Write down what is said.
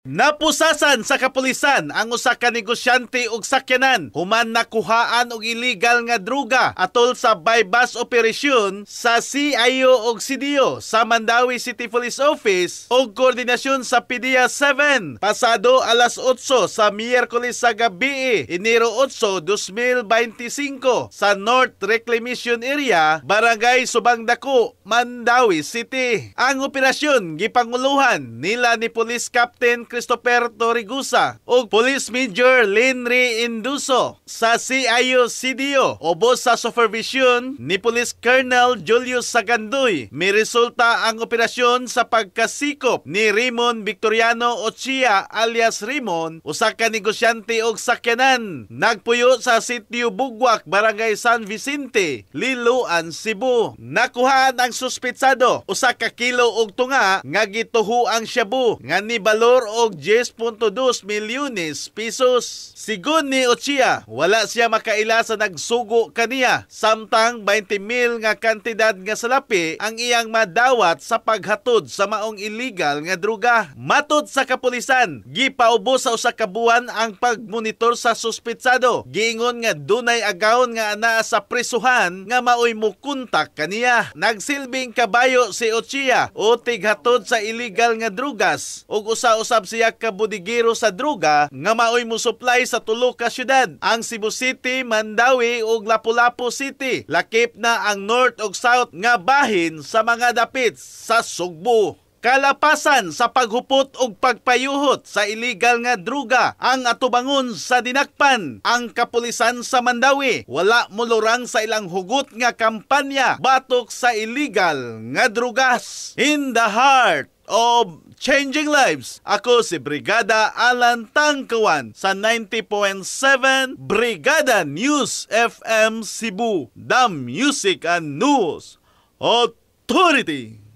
Napusasan sa kapulisan ang usa ka negosyante og sakyanan human nakuhaan og illegal nga druga atol sa buy-bust operation sa CIU og CDO sa Mandaue City Police Office og koordinasyon sa PDEA 7 pasado alas 8 sa Miyerkules sa gabi, Enero 8, 2025, sa North Reclamation Area, Barangay Subang Dako, Mandaue City. Ang operasyon gipanguluhan nila ni Police Captain Christopher Torigusa ug Police Major Lenry Induso sa CIU CDO ubos sa supervision ni Police Colonel Julius Sagandoy. May resulta ang operasyon sa pagkasikop ni Raymond Victoriano Ochia alias Raymond, usa ka negosyante og sakyanan. Nagpuyo sa Sitio Bugwak, Barangay San Vicente, Liloan, Cebu. Nakuhaan ang suspetsado usa ka kilo og tunga nga gituho ang shabu nga ni balor og 10.2 milyones pesos. Sigon ni Ochia, wala siya makaila sa nagsugo kaniya, samtang 20 mil nga kantidad nga salapi ang iyang madawat sa paghatod sa maong illegal nga druga. Matod sa kapulisan, gipaubos sa usa ka buwan ang pagmonitor sa suspetsado. Giingon nga dunay agawon nga anaa sa prisuhan nga maoy mukontak kaniya. Nagsilbing kabayo si Ochia o tighatod sa illegal nga drugas ug usa-usab siya ka budigero sa druga nga maoy mo-supply sa tulo ka syudad, ang Cebu City, Mandaue ug Lapu-Lapu City. Lakip na ang north ug south nga bahin sa mga dapit sa Sugbo. Kalapasan sa paghupot og pagpayuhot sa illegal nga druga ang atubangon sa dinakpan ang kapulisan sa Mandaue. Wala molurang sa ilang hugot nga kampanya batok sa illegal nga drugas. In the heart of changing lives, ako si Brigada Alan Tangkawan sa 90.7 Brigada News FM Cebu, the Music and News Authority.